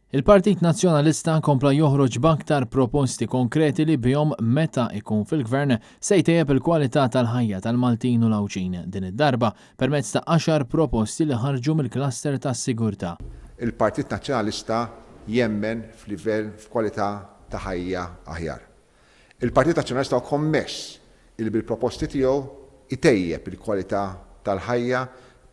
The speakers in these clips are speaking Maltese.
Il-Partit Nazzjonalista kompla joħroġ b'aktar proposti konkreti li bihom meta ikun fil-Gvern se jtejjeb il-kwalità tal-ħajja tal-Maltin u l-Għawdxin, din id-darba permezz ta' għaxar proposti li ħarġu mill-cluster tas-sigurtà. Il-Partit Nazzjonalista jemmen f'livell f'kwalità ta' ħajja aħjar. Il-Partit Nazzjonalista huwa kommess illi bil-proposti tiegħu jtejjeb il-kwalità tal-ħajja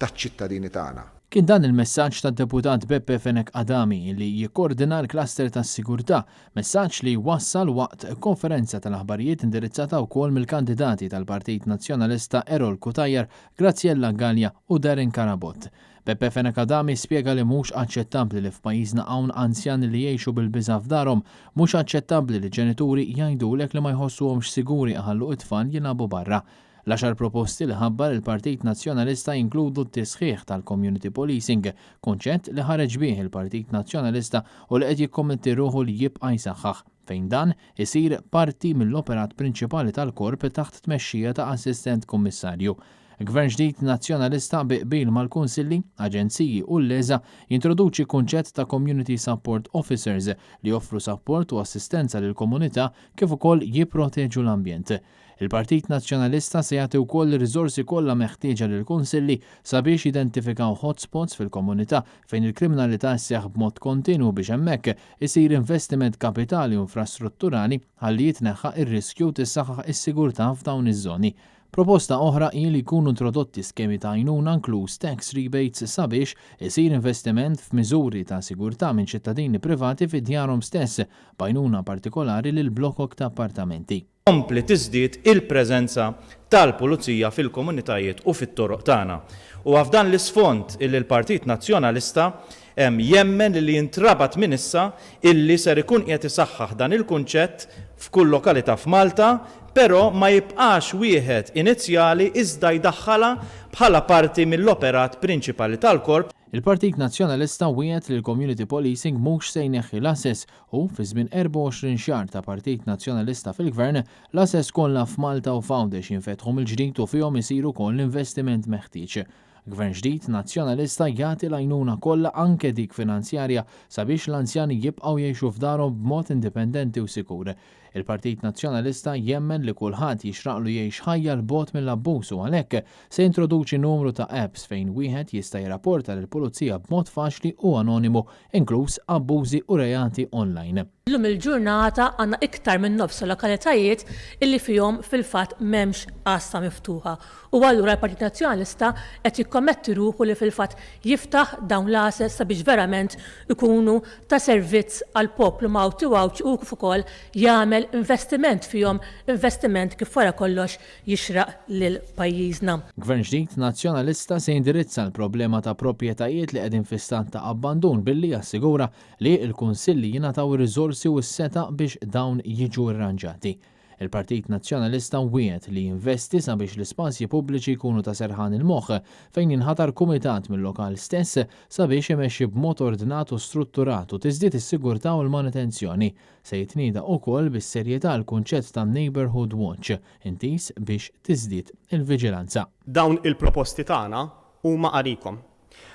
taċ-ċittadini tagħna. Kien dan il-messaġġ tad-Deputat Beppe Fenech Adami li jikkordina l-cluster tas-sigurtà, messaġġ li wassal waqt konferenza tal-aħbarijiet indirizzata wkoll mill-kandidati tal-Partit Nazzjonalista Errol Cutajar, Graziella Galea u Darren Carabott. Beppe Fenech Adami spjega li mhux aċċettabbli li f'pajjiżna hawn anzjani li jgħixu bil-biża' f'darhom, mhux aċċettabbli li ġenituri jgħidulek li ma jħossuhomx siguri iħallu t-tfal jilagħbu barra. L-għaxar proposti li ħabbar il-Partit Nazzjonalista jinkludu t-tisħiħ tal-community policing, kunċett li ħareġ bih il-Partit Nazzjonalista u li qed jikkommetti ruħu li jibqa' jsaħħaħ, fejn dan isir parti mill-operat prinċipali tal-Korp taħt tmexxija ta' Assistent Kummissarju. Gvern ġdid Nazzjonalista bi qbil mal-Kunsilli, aġenziji u l-LESA jintroduċi kunċett ta' Community Support Officers li joffru sapport u assistenza lill-komunità kif ukoll jipproteġu l-ambjent. Il-Partit Nazzjonalista se jagħti wkoll ir-riżorsi kollha meħtieġa lill-Kunsilli sabiex jidentifikaw hotspots fil-komunità fejn il-kriminalità sseħħ b'mod kontinwu biex hemmhekk isir investiment kapitali u infrastrutturali ħalli jitneħħa r-riskju u tissaħħaħ is-sigurtà f'dawn iż-żoni. Proposta oħra hi li jkunu introdotti skemi ta' għajnuna inkluż tax rebates sabiex isir investiment f'miżuri ta' sigurtà minn ċittadini privati fi djarhom stess, b'għajnuna partikolari lil blokok ta' appartamenti. Tkompli tiżdied il-preżenza tal-Pulizija fil-komunitajiet u fit-toroq tagħna. Huwa f'dan l-isfond illi l-Partit Nazzjonalista jemmen li jintrabat minn issa illi ser ikun qiegħed isaħħaħ dan il-kunċett f'kull lokalità f'Malta, però ma jibqax wieħed inizjali iżda jdaħħalha bħala parti mill-operat prinċipali tal-Korp. Il-Partit Nazzjonalista wiegħed li l-community policing mhux se jneħħi l-għases u, fi żmien 24 xahar ta' Partit Nazzjonalista fil-Gvern, l-għases kollha f'Malta u f'Għawdex jinfetħu mill-ġdid u fihom isir ukoll l-investiment meħtieġ. Gvern ġdid Nazzjonalista jagħti l-għajnuna kollha anke dik finanzjarja sabiex l-anzjani jibqgħu jgħixu f'darhom b'mod indipendenti u sikur. Il-Partit Nazzjonalista jemmen li kulħadd jixraqlu jgħix ħajja 'l bogħod mill-abbuż u għalhekk se jintroduċi numru ta' apps fejn wieħed jista' jirrapporta lill-Pulizija b'mod faċli u anonimu, inkluż abbużi u reati online. Illum il-ġurnata għandna iktar minn nofs lokalitajiet illi fihom fil-fatt m'hemmx għassa miftuħa u allura l-Partit Nazzjonalista qed jikkommetti ruħu li fil-fatt jiftaħ dawn l-għases sabiex verament ikunu ta' servizz għall-poplu Malti u Għawdxi u kif ukoll jagħmel investiment fihom, investiment kif wara kollox jixraq lil pajjiżna. Gvern ġdid Nazzjonalista se jindirizza l-problema ta' proprjetajiet li qegħdin fi stat ta' abbandun billi jassigura li l-kunsilli jingħataw ir-riżorsi u s-setgħa biex dawn jiġu rranġati. Il-Partit Nazzjonalista wiegħed li jinvesti sabiex l-ispazji pubbliċi jkunu ta' serħan il-moħħ, fejn jinħatar kumitat mil-lokal stess sabiex imexxi b'mod ordnat u strutturat u tiżdied is-sigurtà u l-manutenzjoni. Se jitnieda ukoll bis-serjetà l-kunċett ta' Neighbourhood Watch, intiż biex tiżdied il-viġilanza. Dawn il-proposti tagħna huma għalikom.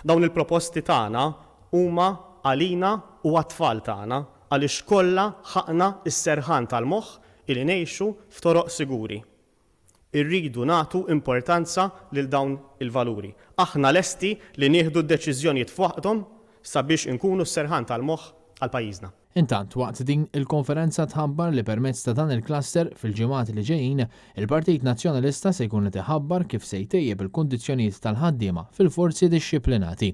Dawn il-proposti tagħna huma għalina u għat-tfal tagħna għaliex kollha ħaqqna s-serħan tal-moħħ ili ngħixu f'toroq siguri. Irridu nagħtu importanza lil dawn il-valuri. Aħna lesti li nieħdu d-deċiżjonijiet f'waqthom sabiex inkunu s-serħan tal-moħħ għal pajjiżna. Intant, waqt din il-konferenza tħabbar li permezz ta' dan il-cluster, fil-ġimgħat li ġejjin, il-Partit Nazzjonalista se jkun qed iħabbar kif se jtejjeb il-kundizzjonijiet tal-ħaddiema fil-forzi dixxiplinati.